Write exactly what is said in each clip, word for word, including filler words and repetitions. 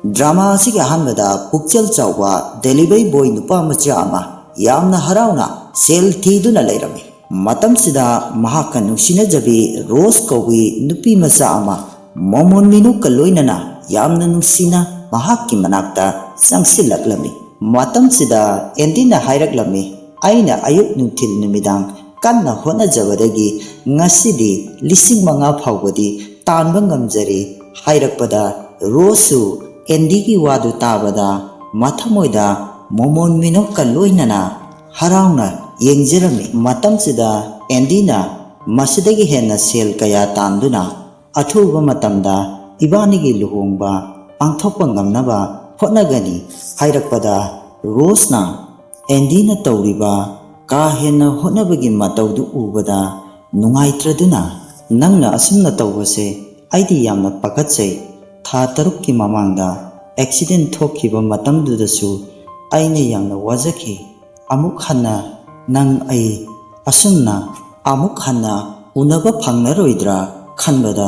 Drama ꯑꯁꯤꯒꯤ ꯑꯍꯥꯟꯕꯗ ꯄꯨꯛꯆꯦꯜ ꯆꯥꯎꯕ ꯗꯦꯂꯤꯚꯔꯤ ꯕꯣꯏ ꯅꯨꯄꯥ ꯃꯆꯥ ꯑꯃ ꯌꯥꯝꯅ ꯍꯔꯥꯎꯅ ꯁꯦꯜ ꯊꯤꯗꯨꯅ ꯂꯩꯔꯝꯃꯤ꯫ ꯃꯇꯝꯁꯤꯗ ꯃꯍꯥꯛꯀ ꯅꯨꯡꯁꯤꯅꯖꯕꯤ ꯔꯣꯁ ꯀꯧꯕꯤ ꯅꯨꯄꯤ ꯃꯆꯥ ꯑꯃ ꯃꯣꯃꯣꯟ ꯃꯤꯅꯨꯛꯀ ꯂꯣꯏꯅꯅ ꯌꯥꯝꯅ ꯅꯨꯡꯁꯤꯅ ꯃꯍꯥꯛꯀꯤ ꯃꯅꯥꯛꯇ ꯆꯪꯁꯤꯜꯂꯛꯂꯝꯃꯤ꯫ ꯃꯇꯝꯁꯤꯗ ꯑꯦꯟꯗꯤꯅ ꯍꯥꯏꯔꯛꯂꯝꯃꯤ, "ꯑꯩꯅ ꯑꯌꯨꯛ, ꯅꯨꯡꯊꯤꯜ, ꯅꯨꯃꯤꯗꯥꯡ ꯀꯟꯅ ꯍꯣꯠꯅꯖꯕꯗꯒꯤ ꯉꯁꯤꯗꯤ ꯂꯤꯁꯤꯡ ꯃꯉꯥ ꯐꯥꯎꯕꯗꯤ ꯇꯥꯟꯕ ꯉꯝꯖꯔꯦ" ꯍꯥꯏꯔꯛꯄꯗ, ꯔꯣꯁꯁꯨ ꯑꯦꯟꯗꯤꯒꯤ ꯋꯥꯗꯨ ꯇꯥꯕꯗ ꯃꯊꯃꯣꯏꯗ ꯃꯣꯃꯣꯟ ꯃꯤꯅꯣꯛꯀ ꯂꯣꯏꯅꯅ ꯍꯔꯥꯎꯅ ꯌꯦꯡꯖꯔꯝꯃꯤ꯫ ꯃꯇꯝꯁꯤꯗ ꯑꯦꯟꯗꯤꯅ, "ꯃꯁꯤꯗꯒꯤ ꯍꯦꯟꯅ ꯁꯦꯜ ꯀꯌꯥ ꯇꯥꯟꯗꯨꯅ ꯑꯊꯨꯕ ꯃꯇꯝꯗ ꯏꯕꯥꯅꯤꯒꯤ ꯂꯨꯍꯣꯡꯕ ꯄꯥꯡꯊꯣꯛꯄ ꯉꯝꯅꯕ ꯍꯣꯠꯅꯒꯅꯤ" ꯍꯥꯏꯔꯛꯄꯗ, ꯔꯣꯁꯅ ꯑꯦꯟꯗꯤꯅ ꯇꯧꯔꯤꯕ ꯀꯥ ꯍꯦꯟꯅ ꯍꯣꯠꯅꯕꯒꯤ ꯃꯇꯧꯗꯨ ꯎꯕꯗ ꯅꯨꯡꯉꯥꯏꯇ꯭ꯔꯗꯨꯅ, "ꯅꯪꯅ ꯑꯁꯨꯝꯅ ꯇꯧꯕꯁꯦ ꯑꯩꯗꯤ ꯌꯥꯝꯅ ꯄꯥꯈꯠꯆꯩ꯫ ꯊꯥ ꯇꯔꯨꯛꯀꯤ ꯃꯃꯥꯡꯗ ꯑꯦꯛꯁꯤꯗꯦꯟ ꯊꯣꯛꯈꯤꯕ ꯃꯇꯝꯗꯨꯗꯁꯨ ꯑꯩꯅ ꯌꯥꯝꯅ ꯋꯥꯖꯈꯤ꯫ ꯑꯃꯨꯛ ꯍꯟꯅ ꯅꯪ ꯑꯩ ꯑꯁꯨꯝꯅ ꯑꯃꯨꯛ ꯍꯟꯅ ꯎꯅꯕ ꯐꯪꯂꯔꯣꯏꯗ꯭ꯔꯥ ꯈꯟꯕꯗ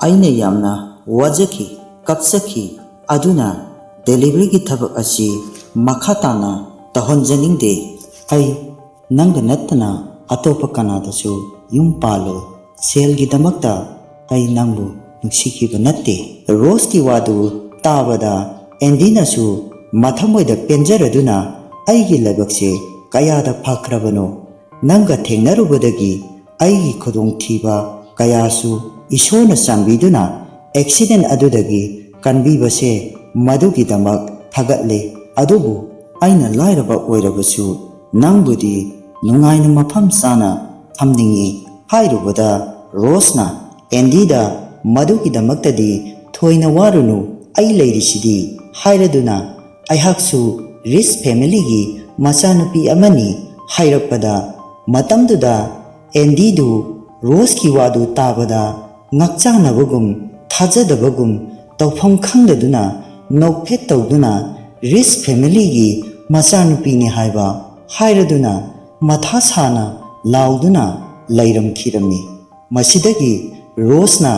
ꯑꯩꯅ ꯌꯥꯝꯅ ꯋꯥꯖꯈꯤ, ꯀꯞꯆꯈꯤ꯫ ꯑꯗꯨꯅ ꯗꯦꯂꯤꯚꯔꯤꯒꯤ ꯊꯕꯛ ꯑꯁꯤ ꯃꯈꯥ ꯇꯥꯅ ꯇꯧꯍꯟꯖꯅꯤꯡꯗꯦ꯫ ꯑꯩ ꯅꯪꯒ ꯅꯠꯇꯅ ꯑꯇꯣꯞꯄ ꯀꯅꯥꯗꯁꯨ ꯌꯨꯝ ꯄꯥꯜꯂꯣꯏ꯫ ꯁꯦꯜꯒꯤꯗꯃꯛꯇ ꯑꯩ ꯅꯪꯕꯨ ꯅꯨꯡꯁꯤꯈꯤꯕ ꯅꯠꯇꯦ"꯫ ꯔꯣꯁꯀꯤ ꯋꯥꯗꯨ ꯇꯥꯕꯗ ꯑꯦꯟꯗꯤꯅꯁꯨ ꯃꯊꯃꯣꯏꯗ ꯄꯦꯟꯖꯔꯗꯨꯅ, "ꯑꯩꯒꯤ ꯂꯥꯏꯕꯛꯁꯦ ꯀꯌꯥꯗ ꯐꯈ꯭ꯔꯕꯅꯣ! ꯅꯪꯒ ꯊꯦꯡꯅꯔꯨꯕꯗꯒꯤ ꯑꯩꯒꯤ ꯈꯨꯗꯣꯡꯊꯤꯕ ꯀꯌꯥꯁꯨ ꯏꯁꯣꯔꯅ ꯆꯥꯟꯕꯤꯗꯨꯅ ꯑꯦꯛꯁꯤꯗꯦꯟ ꯑꯗꯨꯗꯒꯤ ꯀꯟꯕꯤꯕꯁꯦ, ꯃꯗꯨꯒꯤꯗꯃꯛ ꯊꯥꯒꯠꯂꯦ꯫ ꯑꯗꯨꯕꯨ ꯑꯩꯅ ꯂꯥꯏꯔꯕ ꯑꯣꯏꯔꯕꯁꯨ ꯅꯪꯕꯨꯗꯤ ꯅꯨꯡꯉꯥꯏꯅ ꯃꯐꯝ ꯆꯥꯅ ꯊꯝꯅꯤꯡꯏ" ꯍꯥꯏꯔꯨꯕꯗ, ꯔꯣꯁꯅ ꯑꯦꯟꯗꯤꯗ, "ꯃꯗꯨꯒꯤꯗꯃꯛꯇꯗꯤ ꯊꯣꯏꯅ ꯋꯥꯔꯨꯅꯨ, ꯑꯩ ꯂꯩꯔꯤꯁꯤꯗꯤ" ꯍꯥꯏꯔꯗꯨꯅ, "ꯑꯩꯍꯥꯛꯁꯨ ꯔꯤꯆ ꯐꯦꯃꯤꯂꯤꯒꯤ ꯃꯆꯥꯅꯨꯄꯤ ꯑꯃꯅꯤ" ꯍꯥꯏꯔꯛꯄꯗ, ꯃꯇꯝꯗꯨꯗ ꯑꯦꯟꯗꯤꯗꯨ ꯔꯣꯁꯀꯤ ꯋꯥꯗꯨ ꯇꯥꯕꯗ ꯉꯥꯛꯆꯥꯅꯕꯒꯨꯝ, ꯊꯥꯖꯗꯕꯒꯨꯝ, ꯇꯧꯐꯝ ꯈꯪꯗꯗꯨꯅ ꯅꯣꯛꯐꯦꯠ ꯇꯧꯗꯨꯅ, "ꯔꯤꯆ ꯐꯦꯃꯤꯂꯤꯒꯤ ꯃꯆꯥꯅꯨꯄꯤꯅꯤ" ꯍꯥꯏꯕ ꯍꯥꯏꯔꯗꯨꯅ ꯃꯊꯥ ꯁꯥꯅ ꯂꯥꯎꯗꯨꯅ ꯂꯩꯔꯝꯈꯤꯔꯝꯃꯤ꯫ ꯃꯁꯤꯗꯒꯤ ꯔꯣꯁꯅ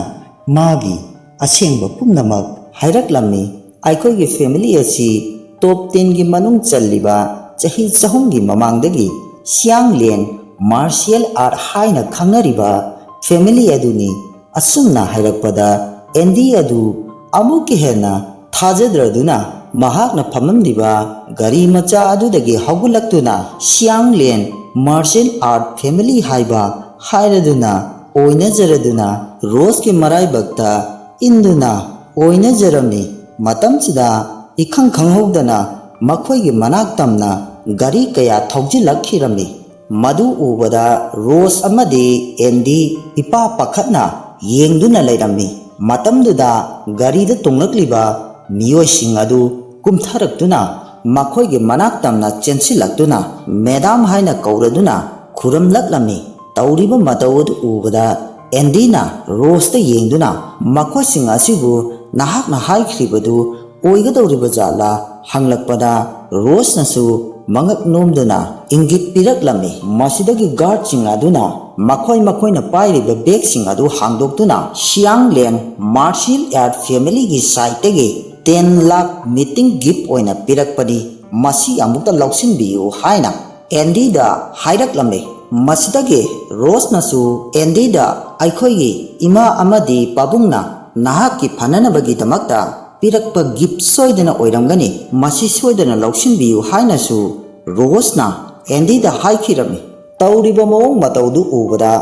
ꯃꯥꯒꯤ ꯑꯁꯦꯡꯕ ꯄꯨꯝꯅꯃꯛ ꯍꯥꯏꯔꯛꯂꯝꯃꯤ꯫ ꯑꯩꯈꯣꯏꯒꯤ family ꯑꯁꯤ top tenꯒꯤ ꯃꯅꯨꯡ ꯆꯜꯂꯤꯕ ꯆꯍꯤ ꯆꯍꯨꯝꯒꯤ ꯃꯃꯥꯡꯗꯒꯤ ꯁꯤꯌꯥꯡꯂꯦꯟ martial art ꯍꯥꯏꯅ ꯈꯪꯅꯔꯤꯕ family ꯑꯗꯨꯅꯤ꯫ ꯑꯁꯨꯝꯅ ꯍꯥꯏꯔꯛꯄꯗ ꯑꯦꯟꯗꯤ ꯑꯗꯨ ꯑꯃꯨꯛꯀ ꯍꯦꯟꯅ ꯊꯥꯖꯗ꯭ꯔꯗꯨꯅ ꯃꯍꯥꯛꯅ ꯐꯝꯂꯝꯂꯤꯕ ꯒꯥꯔꯤ ꯃꯆꯥ ꯑꯗꯨꯗꯒꯤ ꯍꯧꯒꯠꯂꯛꯇꯨꯅ ꯁꯤꯌꯥꯡꯂꯦꯟ martial art family ꯍꯥꯏꯕ ꯍꯥꯏꯔꯗꯨꯅ ꯑꯣꯏꯅꯖꯔꯗꯨꯅ ꯔꯣꯁꯀꯤ ꯃꯔꯥꯏꯕꯛꯇ ꯏꯟꯗꯨꯅ ꯑꯣꯏꯅꯖꯔꯝꯃꯤ꯫ ꯃꯇꯝꯁꯤꯗ ꯏꯈꯪ ꯈꯪꯍꯧꯗꯅ ꯃꯈꯣꯏꯒꯤ ꯃꯅꯥꯛ ꯇꯝꯅ ꯒꯥꯔꯤ ꯀꯌꯥ ꯊꯧꯖꯤꯜꯂꯛꯈꯤꯔꯝꯃꯤ꯫ ꯃꯗꯨ ꯎꯕꯗ ꯔꯣꯁ ꯑꯃꯗꯤ ꯑꯦꯟꯗꯤ ꯏꯄꯥ ꯄꯥꯈꯠꯅ ꯌꯦꯡꯗꯨꯅ ꯂꯩꯔꯝꯃꯤ꯫ ꯃꯇꯝꯗꯨꯗ ꯒꯥꯔꯤꯗ ꯇꯣꯡꯂꯛꯂꯤꯕ ꯃꯤꯑꯣꯏꯁꯤꯡ ꯑꯗꯨ ꯀꯨꯝꯊꯔꯛꯇꯨꯅ ꯃꯈꯣꯏꯒꯤ ꯃꯅꯥꯛ ꯇꯝꯅ ꯆꯦꯟꯁꯤꯜꯂꯛꯇꯨꯅ "ꯃꯦꯗꯥꯝ" ꯍꯥꯏꯅ ꯀꯧꯔꯗꯨꯅ ꯈꯨꯔꯨꯝꯂꯛꯂꯝꯃꯤ꯫ ꯇꯧꯔꯤꯕ ꯃꯇꯧ ꯑꯗꯨ ꯎꯕꯗ ꯑꯦꯟꯗꯤꯅ ꯔꯣꯁꯇ ꯌꯦꯡꯗꯨꯅ "ꯃꯈꯣꯏꯁꯤꯡ ꯑꯁꯤꯕꯨ ꯅꯍꯥꯛꯅ ꯍꯥꯏꯈ꯭ꯔꯤꯕꯗꯨ ꯑꯣꯏꯒꯗꯧꯔꯤꯕ ꯖꯥꯠꯂꯥ?" ꯍꯪꯂꯛꯄꯗ ꯔꯣꯁꯅꯁꯨ ꯃꯉꯛ ꯅꯣꯝꯗꯨꯅ ꯏꯪꯒꯤꯠ ꯄꯤꯔꯛꯂꯝꯃꯤ꯫ ꯃꯁꯤꯗꯒꯤ guardꯁꯤꯡ ꯑꯗꯨꯅ ꯃꯈꯣꯏ ꯃꯈꯣꯏꯅ ꯄꯥꯏꯔꯤꯕ bagꯁꯤꯡ ꯑꯗꯨ ꯍꯥꯡꯗꯣꯛꯇꯨꯅ "ꯁꯤꯌꯥꯡꯂꯦꯟ martial art familyꯒꯤ sideꯇꯒꯤ ten lakh meeting gift ꯑꯣꯏꯅ ꯄꯤꯔꯛꯄꯅꯤ, ꯃꯁꯤ ꯑꯃꯨꯛꯇ ꯂꯧꯁꯤꯟꯕꯤꯌꯨ" ꯍꯥꯏꯅ ꯑꯦꯟꯗꯤꯗ ꯍꯥꯏꯔꯛꯂꯝꯃꯤ꯫ ꯃꯁꯤꯗꯒꯤ ꯔꯣꯁꯅꯁꯨ ꯑꯦꯟꯗꯤꯗ "ꯑꯩꯈꯣꯏꯒꯤ ꯏꯃꯥ ꯑꯃꯗꯤ ꯄꯥꯕꯨꯡꯅ ꯅꯍꯥꯛꯀꯤ ꯐꯅꯅꯕꯒꯤꯗꯃꯛꯇ ꯄꯤꯔꯛꯄ gift ꯁꯣꯏꯗꯅ ꯑꯣꯏꯔꯝꯒꯅꯤ, ꯃꯁꯤ ꯁꯣꯏꯗꯅ ꯂꯧꯁꯤꯟꯕꯤꯌꯨ" ꯍꯥꯏꯅꯁꯨ ꯔꯣꯁꯅ ꯑꯦꯟꯗꯤꯗ ꯍꯥꯏꯈꯤꯔꯝꯃꯤ꯫ ꯇꯧꯔꯤꯕ ꯃꯑꯣꯡ ꯃꯇꯧꯗꯨ ꯎꯕꯗ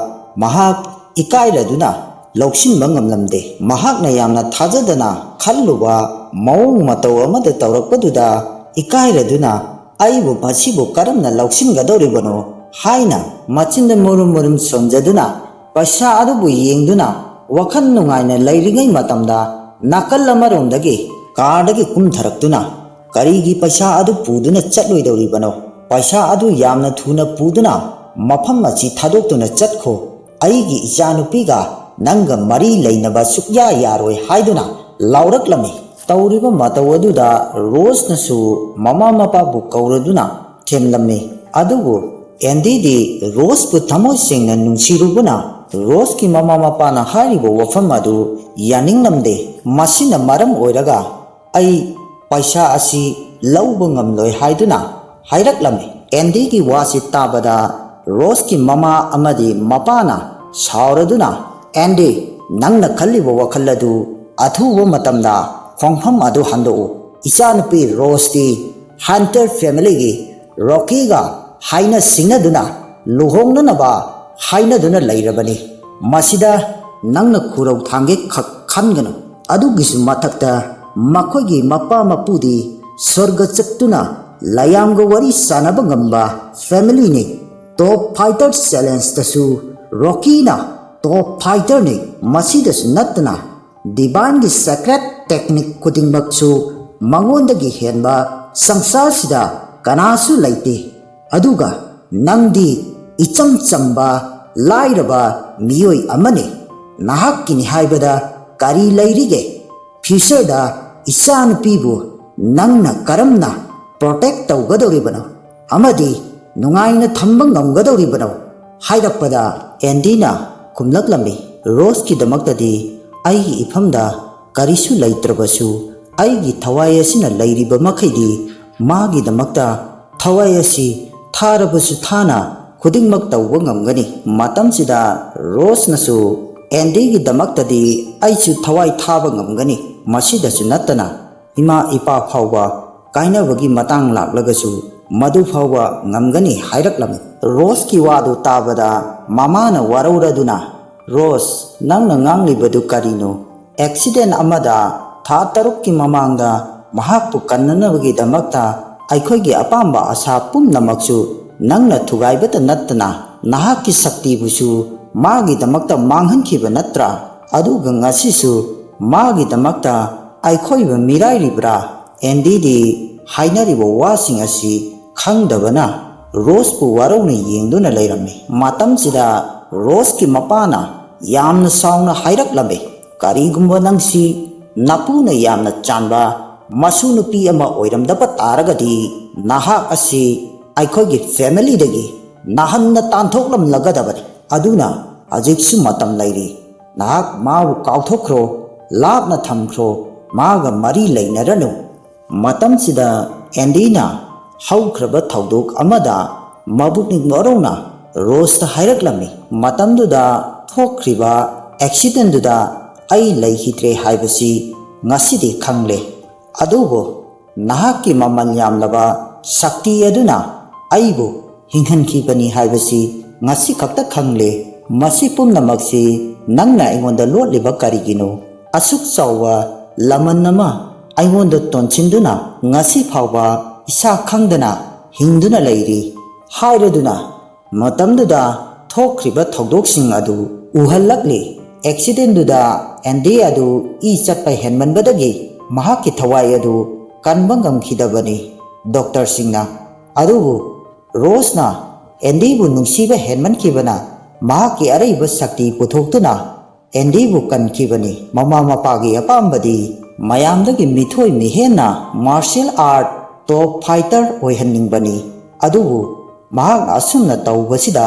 ꯃꯍꯥꯛ ꯏꯀꯥꯏꯔꯗꯨꯅ ꯂꯧꯁꯤꯟꯕ ꯉꯝꯂꯝꯗꯦ꯫ ꯃꯍꯥꯛꯅ ꯌꯥꯝꯅ ꯊꯥꯖꯗꯅ ꯈꯜꯂꯨꯕ ꯃꯑꯣꯡ ꯃꯇꯧ ꯑꯃꯗ ꯇꯧꯔꯛꯄꯗꯨꯗ ꯏꯀꯥꯏꯔꯗꯨꯅ "ꯑꯩꯕꯨ ꯃꯁꯤꯕꯨ ꯀꯔꯝꯅ ꯂꯧꯁꯤꯟꯒꯗꯧꯔꯤꯕꯅꯣ?" ꯍꯥꯏꯅ ꯃꯆꯤꯟꯗ ꯃꯨꯔꯨꯝ ꯃꯨꯔꯨꯝ ꯁꯣꯟꯖꯗꯨꯅ ꯄꯩꯁꯥ ꯑꯗꯨꯕꯨ ꯌꯦꯡꯗꯨꯅ ꯋꯥꯈꯜ ꯅꯨꯡꯉꯥꯏꯅ ꯂꯩꯔꯤꯉꯩ ꯃꯇꯝꯗ, ꯅꯥꯀꯜ ꯑꯃꯔꯣꯝꯗꯒꯤ carꯗꯒꯤ ꯀꯨꯝꯊꯔꯛꯇꯨꯅ "ꯀꯔꯤꯒꯤ ꯄꯩꯁꯥ ꯑꯗꯨ ꯄꯨꯗꯨꯅ ꯆꯠꯂꯣꯏꯗꯧꯔꯤꯕꯅꯣ? ꯄꯩꯁꯥ ꯑꯗꯨ ꯌꯥꯝꯅ ꯊꯨꯅ ꯄꯨꯗꯨꯅ ꯃꯐꯝ ꯑꯁꯤ ꯊꯥꯗꯣꯛꯇꯨꯅ ꯆꯠꯈꯣ꯫ ꯑꯩꯒꯤ ꯏꯆꯥꯅꯨꯄꯤꯒ ꯅꯪꯒ ꯃꯔꯤ ꯂꯩꯅꯕ ꯁꯨꯛꯌꯥ ꯌꯥꯔꯣꯏ" ꯍꯥꯏꯗꯨꯅ ꯂꯥꯎꯔꯛꯂꯝꯃꯤ꯫ ꯇꯧꯔꯤꯕ ꯃꯇꯧ ꯑꯗꯨꯗ ꯔꯣꯁꯅꯁꯨ ꯃꯃꯥ ꯃꯄꯥꯕꯨ ꯀꯧꯔꯗꯨꯅ ꯊꯦꯝꯂꯝꯃꯤ꯫ ꯑꯗꯨꯕꯨ ꯑꯦꯟꯗꯤꯗꯤ ꯔꯣꯁꯄꯨ ꯊꯃꯣꯏ ꯁꯦꯡꯅ ꯅꯨꯡꯁꯤꯔꯨꯕꯅ ꯔꯣꯁꯀꯤ ꯃꯃꯥ ꯃꯄꯥꯅ ꯍꯥꯏꯔꯤꯕ ꯋꯥꯐꯝ ꯑꯗꯨ ꯌꯥꯅꯤꯡꯂꯝꯗꯦ꯫ ꯃꯁꯤꯅ ꯃꯔꯝ ꯑꯣꯏꯔꯒ ꯑꯩ ꯄꯩꯁꯥ ꯑꯁꯤ ꯂꯧꯕ ꯉꯝꯂꯣꯏ" ꯍꯥꯏꯗꯨꯅ ꯍꯥꯏꯔꯛꯂꯝꯃꯤ꯫ ꯑꯦꯟꯗꯤꯒꯤ ꯋꯥꯁꯤ ꯇꯥꯕꯗ ꯔꯣꯁꯀꯤ ꯃꯃꯥ ꯑꯃꯗꯤ ꯃꯄꯥꯅ ꯁꯥꯎꯔꯗꯨꯅ, "ꯑꯦꯟꯗꯤ, ꯅꯪꯅ ꯈꯜꯂꯤꯕ ꯋꯥꯈꯜ ꯑꯗꯨ ꯑꯊꯨꯕ ꯃꯇꯝꯗ ꯈꯣꯡꯐꯝ ꯑꯗꯨ ꯍꯟꯗꯣꯛꯎ꯫ ꯏꯆꯥꯅꯨꯄꯤ ꯔꯣꯁꯇꯤ ꯍꯟꯇꯔ ꯐꯦꯃꯤꯂꯤꯒꯤ ꯔꯣꯀꯤꯒ ꯍꯥꯏꯅ ꯁꯤꯡꯅꯗꯨꯅ ꯂꯨꯍꯣꯡꯅꯅꯕ ꯍꯥꯏꯅꯗꯨꯅ ꯂꯩꯔꯕꯅꯤ꯫ ꯃꯁꯤꯗ ꯅꯪꯅ ꯈꯨꯔꯧ ꯊꯥꯡꯒꯦ ꯈꯛ ꯈꯟꯒꯅꯨ꯫ ꯑꯗꯨꯒꯤꯁꯨ ꯃꯊꯛꯇ ꯃꯈꯣꯏꯒꯤ ꯃꯄꯥ ꯃꯄꯨꯗꯤ ꯁ꯭ꯋꯔꯒ ꯆꯠꯇꯨꯅ ꯂꯌꯥꯝꯒ ꯋꯥꯔꯤ ꯁꯥꯟꯅꯕ ꯉꯝꯕ ꯐꯦꯃꯤꯂꯤꯅꯤ꯫ ꯇꯣꯞ ꯐꯥꯏꯇꯔ ꯆꯦꯂꯦꯟꯖꯇꯁꯨ ꯔꯣꯀꯤꯅ ꯇꯣꯞ ꯐꯥꯏꯇꯔꯅꯤ꯫ ꯃꯁꯤꯗꯁꯨ ꯅꯠꯇꯅ ꯗꯤꯚꯥꯏꯟꯒꯤ ꯁꯦꯀ꯭ꯔꯦꯠ ꯇꯦꯛꯅꯤꯛ ꯈꯨꯗꯤꯡꯃꯛꯁꯨ ꯃꯉꯣꯟꯗꯒꯤ ꯍꯦꯟꯕ ꯁꯪꯁꯥꯔꯁꯤꯗ ꯀꯅꯥꯁꯨ ꯂꯩꯇꯦ꯫ ꯑꯗꯨꯒ ꯅꯪꯗꯤ ꯏꯆꯝ ꯆꯝꯕ ꯂꯥꯏꯔꯕ ꯃꯤꯑꯣꯏ ꯑꯃꯅꯤ꯫ ꯅꯍꯥꯛꯀꯤꯅꯤ ꯍꯥꯏꯕꯗ ꯀꯔꯤ ꯂꯩꯔꯤꯒꯦ? ꯐ꯭ꯌꯨꯆꯔꯗ ꯏꯆꯥꯅꯨꯄꯤꯕꯨ ꯅꯪꯅ ꯀꯔꯝꯅ ꯄ꯭ꯔꯣꯇꯦꯛ ꯇꯧꯒꯗꯧꯔꯤꯕꯅꯣ ꯑꯃꯗꯤ ꯅꯨꯡꯉꯥꯏꯅ ꯊꯝꯕ ꯉꯝꯒꯗꯧꯔꯤꯕꯅꯣ?" ꯍꯥꯏꯔꯛꯄꯗ ꯑꯦꯟꯗꯤꯅ ꯈꯨꯝꯂꯛꯂꯝꯃꯤ, "ꯔꯣꯁꯀꯤꯗꯃꯛꯇꯗꯤ ꯑꯩꯒꯤ ꯏꯐꯝꯗ ꯀꯔꯤꯁꯨ ꯂꯩꯇ꯭ꯔꯕꯁꯨ, ꯑꯩꯒꯤ ꯊꯋꯥꯏ ꯑꯁꯤꯅ ꯂꯩꯔꯤꯕ ꯃꯈꯩꯗꯤ ꯃꯥꯒꯤꯗꯃꯛꯇ ꯊꯋꯥꯏ ꯑꯁꯤ ꯊꯥꯔꯕꯁꯨ ꯊꯥꯅ ꯈꯨꯗꯤꯡꯃꯛ ꯇꯧꯕ ꯉꯝꯒꯅꯤ꯫ ꯃꯇꯝꯁꯤꯗ ꯔꯣꯁꯅꯁꯨ, "ꯑꯦꯟꯗꯤꯒꯤꯗꯃꯛꯇꯗꯤ ꯑꯩꯁꯨ ꯊꯋꯥꯏ ꯊꯥꯕ ꯉꯝꯒꯅꯤ꯫ ꯃꯁꯤꯗꯁꯨ ꯅꯠꯇꯅ ꯏꯃꯥ ꯏꯄꯥ ꯐꯥꯎꯕ ꯀꯥꯏꯅꯕꯒꯤ ꯃꯇꯥꯡ ꯂꯥꯛꯂꯒꯁꯨ ꯃꯗꯨ ꯐꯥꯎꯕ ꯉꯝꯒꯅꯤ" ꯍꯥꯏꯔꯛꯂꯝꯃꯤ꯫ ꯔꯣꯁꯀꯤ ꯋꯥꯗꯨ ꯇꯥꯕꯗ ꯃꯃꯥꯅ ꯋꯥꯔꯧꯔꯗꯨꯅ, "ꯔꯣꯁ, ꯅꯪꯅ ꯉꯥꯡꯂꯤꯕꯗꯨ ꯀꯔꯤꯅꯣ? ꯑꯦꯛꯁꯤꯗꯦꯟ ꯑꯃꯗ ꯊꯥ ꯇꯔꯨꯛꯀꯤ ꯃꯃꯥꯡꯗ ꯃꯍꯥꯛꯄꯨ ꯀꯟꯅꯅꯕꯒꯤꯗꯃꯛꯇ ꯑꯩꯈꯣꯏꯒꯤ ꯑꯄꯥꯝꯕ ꯑꯁꯥ ꯄꯨꯝꯅꯃꯛꯁꯨ ꯅꯪꯅ ꯊꯨꯒꯥꯏꯕꯇ ꯅꯠꯇꯅ ꯅꯍꯥꯛꯀꯤ ꯁꯛꯇꯤꯕꯨꯁꯨ ꯃꯥꯒꯤꯗꯃꯛꯇ ꯃꯥꯡꯍꯟꯈꯤꯕ ꯅꯠꯇ꯭ꯔꯥ? ꯑꯗꯨꯒ ꯉꯁꯤꯁꯨ ꯃꯥꯒꯤꯗꯃꯛꯇ ꯑꯩꯈꯣꯏꯕꯨ ꯃꯤꯔꯥꯏꯔꯤꯕ꯭ꯔꯥ?" ꯑꯦꯟꯗꯤꯗꯤ ꯍꯥꯏꯅꯔꯤꯕ ꯋꯥꯁꯤꯡ ꯑꯁꯤ ꯈꯪꯗꯕꯅ ꯔꯣꯁꯄꯨ ꯋꯥꯔꯧꯅ ꯌꯦꯡꯗꯨꯅ ꯂꯩꯔꯝꯃꯤ꯫ ꯃꯇꯝꯁꯤꯗ ꯔꯣꯁꯀꯤ ꯃꯄꯥꯅ ꯌꯥꯝꯅ ꯁꯥꯎꯅ ꯍꯥꯏꯔꯛꯂꯝꯃꯤ, "ꯀꯔꯤꯒꯨꯝꯕ ꯅꯪꯁꯤ ꯅꯄꯨꯅ ꯌꯥꯝꯅ ꯆꯥꯟꯕ ꯃꯁꯨ ꯅꯨꯄꯤ ꯑꯃ ꯑꯣꯏꯔꯝꯗꯕ ꯇꯥꯔꯒꯗꯤ, ꯅꯍꯥꯛ ꯑꯁꯤ ꯑꯩꯈꯣꯏꯒꯤ ꯐꯦꯃꯤꯂꯤꯗꯒꯤ ꯅꯍꯟꯅ ꯇꯥꯟꯊꯣꯛꯂꯝꯂꯒꯗꯕꯅꯤ꯫ ꯑꯗꯨꯅ ꯍꯧꯖꯤꯛꯁꯨ ꯃꯇꯝ ꯂꯩꯔꯤ꯫ ꯅꯍꯥꯛ ꯃꯥꯕꯨ ꯀꯥꯎꯊꯣꯛꯈ꯭ꯔꯣ, ꯂꯥꯞꯅ ꯊꯝꯈ꯭ꯔꯣ꯫ ꯃꯥꯒ ꯃꯔꯤ ꯂꯩꯅꯔꯅꯨ꯫ ꯃꯇꯝꯁꯤꯗ ꯑꯦꯟꯗꯤꯅ ꯍꯧꯈ꯭ꯔꯕ ꯊꯧꯗꯣꯛ ꯑꯃꯗ ꯃꯕꯨꯛꯅꯤꯡ ꯋꯥꯔꯧꯅ ꯔꯣꯁꯇ ꯍꯥꯏꯔꯛꯂꯝꯃꯤ꯫ ꯃꯇꯝꯗꯨꯗ ꯊꯣꯛꯈ꯭ꯔꯤꯕ ꯑꯦꯛꯁꯤꯗꯦꯟꯗꯨꯗ ꯑꯩ ꯂꯩꯈꯤꯗ꯭ꯔꯦ ꯍꯥꯏꯕꯁꯤ ꯉꯁꯤꯗꯤ ꯈꯪꯂꯦ꯫ ꯑꯗꯨꯕꯨ ꯅꯍꯥꯛꯀꯤ ꯃꯃꯜ ꯌꯥꯝꯂꯕ ꯁꯛꯇꯤ ꯑꯗꯨꯅ ꯑꯩꯕꯨ ꯍꯤꯡꯍꯟꯈꯤꯕꯅꯤ ꯍꯥꯏꯕꯁꯤ ꯉꯁꯤ ꯈꯛꯇ ꯈꯪꯂꯦ꯫ ꯃꯁꯤ ꯄꯨꯝꯅꯃꯛꯁꯤ ꯅꯪꯅ ꯑꯩꯉꯣꯟꯗ ꯂꯣꯠꯂꯤꯕ ꯀꯔꯤꯒꯤꯅꯣ? ꯑꯁꯨꯛ ꯆꯥꯎꯕ ꯂꯃꯟ ꯑꯃ ꯑꯩꯉꯣꯟꯗ ꯇꯣꯟꯁꯤꯟꯗꯨꯅ ꯉꯁꯤ ꯐꯥꯎꯕ ꯏꯁꯥ ꯈꯪꯗꯅ ꯍꯤꯡꯗꯨꯅ ꯂꯩꯔꯤ ꯍꯥꯏꯔꯗꯨꯅ ꯃꯇꯝꯗꯨꯗ ꯊꯣꯛꯈ꯭ꯔꯤꯕ ꯊꯧꯗꯣꯛꯁꯤꯡ ꯑꯗꯨ ꯎꯍꯜꯂꯛꯂꯤ꯫ ꯑꯦꯛꯁꯤꯗꯦꯟꯗꯨꯗ ꯑꯦꯟꯗꯤ ꯑꯗꯨ ꯏ ꯆꯠꯄ ꯍꯦꯟꯃꯟꯕꯗꯒꯤ ꯃꯍꯥꯛꯀꯤ ꯊꯋꯥꯏ ꯑꯗꯨ ꯀꯟꯕ ꯉꯝꯈꯤꯗꯕꯅꯤ ꯗꯣꯛꯇꯔꯁꯤꯡꯅ꯫ ꯑꯗꯨꯕꯨ ꯔꯣꯁꯅ ꯑꯦꯟꯗꯤꯕꯨ ꯅꯨꯡꯁꯤꯕ ꯍꯦꯟꯃꯟꯈꯤꯕꯅ ꯃꯍꯥꯛꯀꯤ ꯑꯔꯩꯕ ꯁꯛꯇꯤ ꯄꯨꯊꯣꯛꯇꯨꯅ ꯑꯦꯟꯗꯤꯕꯨ ꯀꯟꯈꯤꯕꯅꯤ꯫ ꯃꯃꯥ ꯃꯄꯥꯒꯤ ꯑꯄꯥꯝꯕꯗꯤ ꯃꯌꯥꯝꯗꯒꯤ ꯃꯤꯊꯣꯏ ꯃꯤꯍꯦꯟꯅ ꯃꯥꯔꯁꯤꯌꯦꯜ ꯑꯥꯔꯠ ꯇꯣꯞ ꯐꯥꯏꯇꯔ ꯑꯣꯏꯍꯟꯅꯤꯡꯕꯅꯤ꯫ ꯑꯗꯨꯕꯨ ꯃꯍꯥꯛꯅ ꯑꯁꯨꯝꯅ ꯇꯧꯕꯁꯤꯗ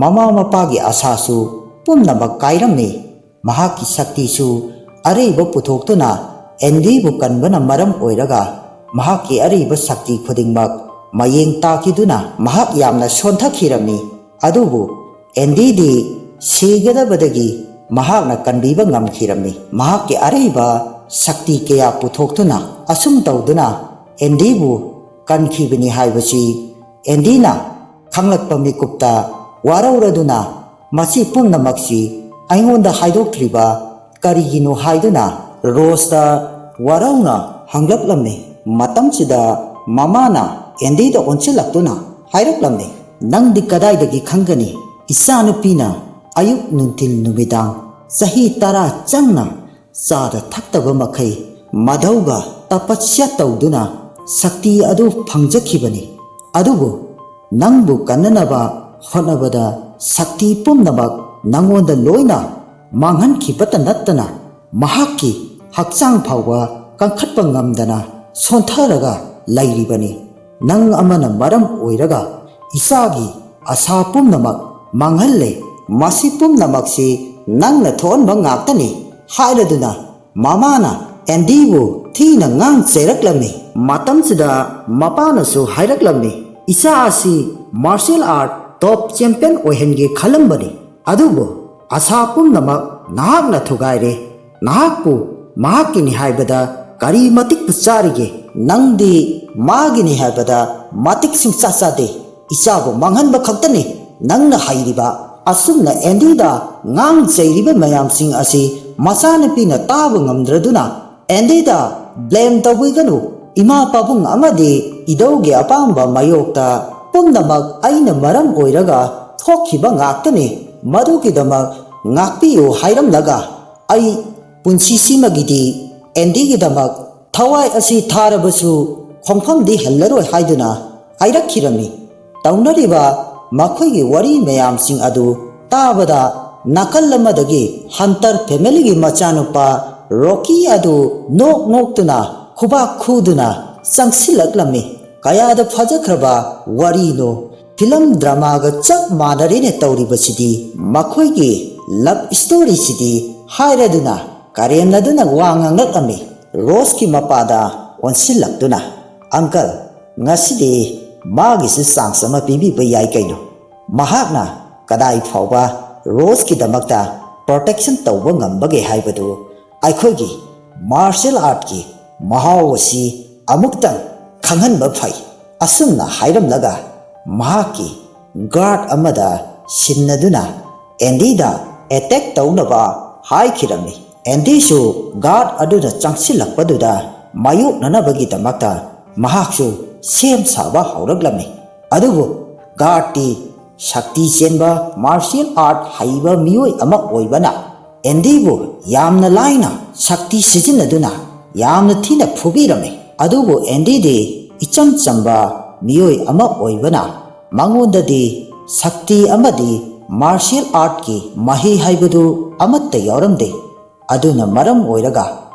ꯃꯃꯥ ꯃꯄꯥꯒꯤ ꯑꯁꯥꯁꯨ ꯄꯨꯝꯅꯃꯛ ꯀꯥꯏꯔꯝꯃꯤ꯫ ꯃꯍꯥꯛꯀꯤ ꯁꯛꯇꯤꯁꯨ ꯑꯔꯩꯕ ꯄꯨꯊꯣꯛꯇꯨꯅ ꯑꯦꯟꯗꯤꯕꯨ ꯀꯟꯕꯅ ꯃꯔꯝ ꯑꯣꯏꯔꯒ ꯃꯍꯥꯛꯀꯤ ꯑꯔꯩꯕ ꯁꯛꯇꯤ ꯈꯨꯗꯤꯡꯃꯛ ꯃꯌꯦꯡ ꯇꯥꯈꯤꯗꯨꯅ ꯃꯍꯥꯛ ꯌꯥꯝꯅ ꯁꯣꯟꯊꯈꯤꯔꯝꯃꯤ꯫ ꯑꯗꯨꯕꯨ ꯑꯦꯟꯗꯤꯗꯤ ꯁꯤꯒꯗꯕꯗꯒꯤ ꯃꯍꯥꯛꯅ ꯀꯟꯕꯤꯕ ꯉꯝꯈꯤꯔꯝꯃꯤ꯫ ꯃꯍꯥꯛꯀꯤ ꯑꯔꯩꯕ ꯁꯛꯇꯤ ꯀꯌꯥ ꯄꯨꯊꯣꯛꯇꯨꯅ ꯑꯁꯨꯝ ꯇꯧꯗꯨꯅ ꯑꯦꯟꯗꯤꯕꯨ ꯀꯟꯈꯤꯕꯅꯤ ꯍꯥꯏꯕꯁꯤ ꯑꯦꯟꯗꯤꯅ ꯈꯪꯂꯛꯄ ꯃꯤꯀꯨꯞꯇ ꯋꯥꯔꯧꯔꯗꯨꯅ ꯃꯁꯤ ꯄꯨꯝꯅꯃꯛꯁꯤ ꯑꯩꯉꯣꯟꯗ ꯍꯥꯏꯗꯣꯛꯇ꯭ꯔꯤꯕ ꯀꯔꯤꯒꯤꯅꯣ ꯍꯥꯏꯗꯨꯅ ꯔꯣꯁꯇ ꯋꯥꯔꯧꯅ ꯍꯪꯂꯛꯂꯝꯃꯤ꯫ ꯃꯇꯝꯁꯤꯗ ꯃꯃꯥꯅ ꯑꯦꯟꯗꯤꯗ ꯑꯣꯟꯁꯤꯜꯂꯛꯇꯨꯅ ꯍꯥꯏꯔꯛꯂꯝꯃꯤ, "ꯅꯪꯗꯤ ꯀꯗꯥꯏꯗꯒꯤ ꯈꯪꯒꯅꯤ? ꯏꯆꯥꯅꯨꯄꯤꯅ ꯑꯌꯨꯛ ꯅꯨꯡꯊꯤꯜ ꯅꯨꯃꯤꯗꯥꯡ ꯆꯍꯤ ꯇꯔꯥ ꯆꯪꯅ ꯆꯥꯗ ꯊꯛꯇꯕ ꯃꯈꯩ ꯃꯙꯧꯒ ꯇꯄꯁ꯭ꯌ ꯇꯧꯗꯨꯅ ꯁꯛꯇꯤ ꯑꯗꯨ ꯐꯪꯖꯈꯤꯕꯅꯤ꯫ ꯑꯗꯨꯕꯨ ꯅꯪꯕꯨ ꯀꯟꯅꯅꯕ ꯍꯣꯠꯅꯕꯗ ꯁꯛꯇꯤ ꯄꯨꯝꯅꯃꯛ ꯅꯪꯉꯣꯟꯗ ꯂꯣꯏꯅ ꯃꯥꯡꯍꯟꯈꯤꯕꯇ ꯅꯠꯇꯅ ꯃꯍꯥꯛꯀꯤ ꯍꯛꯆꯥꯡ ꯐꯥꯎꯕ ꯀꯟꯈꯠꯄ ꯉꯝꯗꯅ ꯁꯣꯟꯊꯔꯒ ꯂꯩꯔꯤꯕꯅꯤ꯫ ꯅꯪ ꯑꯃꯅ ꯃꯔꯝ ꯑꯣꯏꯔꯒ ꯏꯆꯥꯒꯤ ꯑꯁꯥ ꯄꯨꯝꯅꯃꯛ ꯃꯥꯡꯍꯜꯂꯦ꯫ ꯃꯁꯤ ꯄꯨꯝꯅꯃꯛꯁꯤ ꯅꯪꯅ ꯊꯣꯛꯍꯟꯕ ꯉꯥꯛꯇꯅꯤ" ꯍꯥꯏꯔꯗꯨꯅ ꯃꯃꯥꯅ ꯑꯦꯟꯗꯤꯕꯨ ꯊꯤꯅ ꯉꯥꯡ ꯆꯩꯔꯛꯂꯝꯃꯤ꯫ ꯃꯇꯝꯁꯤꯗ ꯃꯄꯥꯅꯁꯨ ꯍꯥꯏꯔꯛꯂꯝꯃꯤ, "ꯏꯆꯥ ꯑꯁꯤ martial art top champion ꯑꯣꯏꯍꯟꯒꯦ ꯈꯜꯂꯝꯕꯅꯤ, ꯑꯗꯨꯕꯨ ꯑꯁꯥ ꯄꯨꯝꯅꯃꯛ ꯅꯍꯥꯛꯅ ꯊꯨꯒꯥꯏꯔꯦ꯫ ꯅꯍꯥꯛꯄꯨ ꯃꯍꯥꯛꯀꯤꯅꯤ ꯍꯥꯏꯕꯗ ꯀꯔꯤ ꯃꯇꯤꯛꯄꯨ ꯆꯥꯔꯤꯒꯦ? ꯅꯪꯗꯤ ꯃꯥꯒꯤꯅꯤ ꯍꯥꯏꯕꯗ ꯃꯇꯤꯛ ꯁꯨꯡꯆꯥ ꯆꯥꯗꯦ꯫ ꯏꯆꯥꯕꯨ ꯃꯥꯡꯍꯟꯕ ꯈꯛꯇꯅꯤ ꯅꯪꯅ ꯍꯩꯔꯤꯕ꯫" ꯑꯁꯨꯝꯅ ꯑꯦꯟꯗꯤꯗ ꯉꯥꯡ ꯆꯩꯔꯤꯕ ꯃꯌꯥꯝꯁꯤꯡ ꯑꯁꯤ ꯃꯆꯥꯅꯨꯄꯤꯅ ꯇꯥꯕ ꯉꯝꯗ꯭ꯔꯗꯨꯅ, "ꯑꯦꯟꯗꯤꯗ blame ꯇꯧꯕꯤꯒꯅꯨ꯫ ꯏꯃꯥ ꯄꯥꯕꯨꯡ ꯑꯃꯗꯤ ꯏꯙꯧꯒꯤ ꯑꯄꯥꯝꯕ ꯃꯥꯌꯣꯛꯇ ꯄꯨꯝꯅꯃꯛ ꯑꯩꯅ ꯃꯔꯝ ꯑꯣꯏꯔꯒ ꯊꯣꯛꯈꯤꯕ ꯉꯥꯛꯇꯅꯤ꯫ ꯃꯗꯨꯒꯤꯗꯃꯛ ꯉꯥꯛꯄꯤꯌꯨ" ꯍꯥꯏꯔꯝꯂꯒ, ꯑꯩ ꯄꯨꯟꯁꯤꯁꯤꯃꯒꯤꯗꯤ ꯑꯦꯟꯗꯤꯒꯤꯗꯃꯛ ꯊꯋꯥꯏ ꯑꯁꯤ ꯊꯥꯔꯕꯁꯨ ꯈꯣꯡꯐꯝꯗꯤ ꯍꯜꯂꯔꯣꯏ ꯍꯥꯏꯗꯨꯅ ꯍꯥꯏꯔꯛꯈꯤꯔꯝꯃꯤ꯫ ꯇꯧꯅꯔꯤꯕ ꯃꯈꯣꯏꯒꯤ ꯋꯥꯔꯤ ꯃꯌꯥꯝꯁꯤꯡ ꯑꯗꯨ ꯇꯥꯕꯗ, ꯅꯥꯀꯜ ꯑꯃꯗꯒꯤ ꯍꯟꯇꯔ ꯐꯦꯃꯤꯂꯤꯒꯤ ꯃꯆꯥꯅꯨꯄꯥ ꯔꯣꯀꯤ ꯑꯗꯨ ꯅꯣꯛ ꯅꯣꯛꯇꯨꯅ ꯈꯨꯕꯥꯛ ꯈꯨꯗꯨꯅ ꯆꯪꯁꯤꯜꯂꯛꯂꯝꯃꯤ꯫ ꯀꯌꯥꯗ ꯐꯖꯈ꯭ꯔꯕ ꯋꯥꯔꯤꯅꯣ! ꯐꯤꯂꯝ ꯗ꯭ꯔꯃꯥꯒ ꯆꯞ ꯃꯥꯟꯅꯔꯦꯅꯦ ꯇꯧꯔꯤꯕꯁꯤꯗꯤ꯫ ꯃꯈꯣꯏꯒꯤ ꯂꯕ ꯁ꯭ꯇꯣꯔꯤꯁꯤꯗꯤ ꯍꯥꯏꯔꯗꯨꯅ ꯀꯔꯦꯝꯅꯗꯨꯅ ꯋꯥ ꯉꯥꯡꯂꯛꯂꯝꯃꯤ꯫ ꯔꯣꯁꯀꯤ ꯃꯄꯥꯗ ꯑꯣꯟꯁꯤꯜꯂꯛꯇꯨꯅ, "ꯑꯪꯀꯜ, ꯉꯁꯤꯗꯤ ꯃꯥꯒꯤꯁꯨ ꯆꯥꯟꯁ ꯑꯃ ꯄꯤꯕꯤꯕ ꯌꯥꯏ ꯀꯩꯅꯣ꯫ ꯃꯍꯥꯛꯅ ꯀꯗꯥꯏ ꯐꯥꯎꯕ ꯔꯣꯁꯀꯤꯗꯃꯛꯇ ꯄ꯭ꯔꯣꯇꯦꯛꯁꯟ ꯇꯧꯕ ꯉꯝꯕꯒꯦ ꯍꯥꯏꯕꯗꯨ ꯑꯩꯈꯣꯏꯒꯤ ꯃꯥꯔꯁꯤꯌꯦꯜ ꯑꯥꯔꯠꯀꯤ ꯃꯍꯥꯎ ꯑꯁꯤ ꯑꯃꯨꯛꯇꯪ ꯈꯪꯍꯟꯕ ꯐꯩ꯫" ꯑꯁꯨꯝꯅ ꯍꯥꯏꯔꯝꯂꯒ ꯃꯍꯥꯛꯀꯤ ꯒꯥꯔꯗ ꯑꯃꯗ ꯁꯤꯟꯅꯗꯨꯅ ꯑꯦꯟꯗꯤꯗ ꯑꯦꯇꯦꯛ ꯇꯧꯅꯕ ꯍꯥꯏꯈꯤꯔꯝꯃꯤ꯫ ꯑꯦꯟꯗꯤꯁꯨ ꯒꯥꯔꯗ ꯑꯗꯨꯅ ꯆꯪꯁꯤꯜꯂꯛꯄꯗꯨꯗ ꯃꯥꯌꯣꯛꯅꯅꯕꯒꯤꯗꯃꯛꯇ ꯃꯍꯥꯛꯁꯨ ꯁꯦꯝ ꯁꯥꯕ ꯍꯧꯔꯛꯂꯝꯃꯤ꯫ ꯑꯗꯨꯕꯨ ꯒꯥꯔꯗꯇꯤ ꯁꯛꯇꯤ ꯆꯦꯟꯕ ꯃꯥꯔꯁꯤꯌꯦꯜ ꯑꯥꯔꯠ ꯍꯩꯕ ꯃꯤꯑꯣꯏ ꯑꯃ ꯑꯣꯏꯕꯅ ꯑꯦꯟꯗꯤꯕꯨ ꯌꯥꯝꯅ ꯂꯥꯏꯅ ꯁꯛꯇꯤ ꯁꯤꯖꯤꯟꯅꯗꯨꯅ ꯌꯥꯝꯅ ꯊꯤꯅ ꯐꯨꯕꯤꯔꯝꯃꯤ꯫ ꯑꯗꯨꯕꯨ ꯑꯦꯟꯗꯤꯗꯤ ꯏꯆꯝ ꯆꯝꯕ ꯃꯤꯑꯣꯏ ꯑꯃ ꯑꯣꯏꯕꯅ ꯃꯉꯣꯟꯗꯗꯤ ꯁꯛꯇꯤ ꯑꯃꯗꯤ ꯃꯥꯔꯁꯤꯌꯦꯜ ꯑꯥꯔꯠꯀꯤ ꯃꯍꯩ ꯍꯥꯏꯕꯗꯨ ꯑꯃꯠꯇ ꯌꯥꯎꯔꯝꯗꯦ꯫ ꯑꯗꯨꯅ ꯃꯔꯝ ꯑꯣꯏꯔꯒ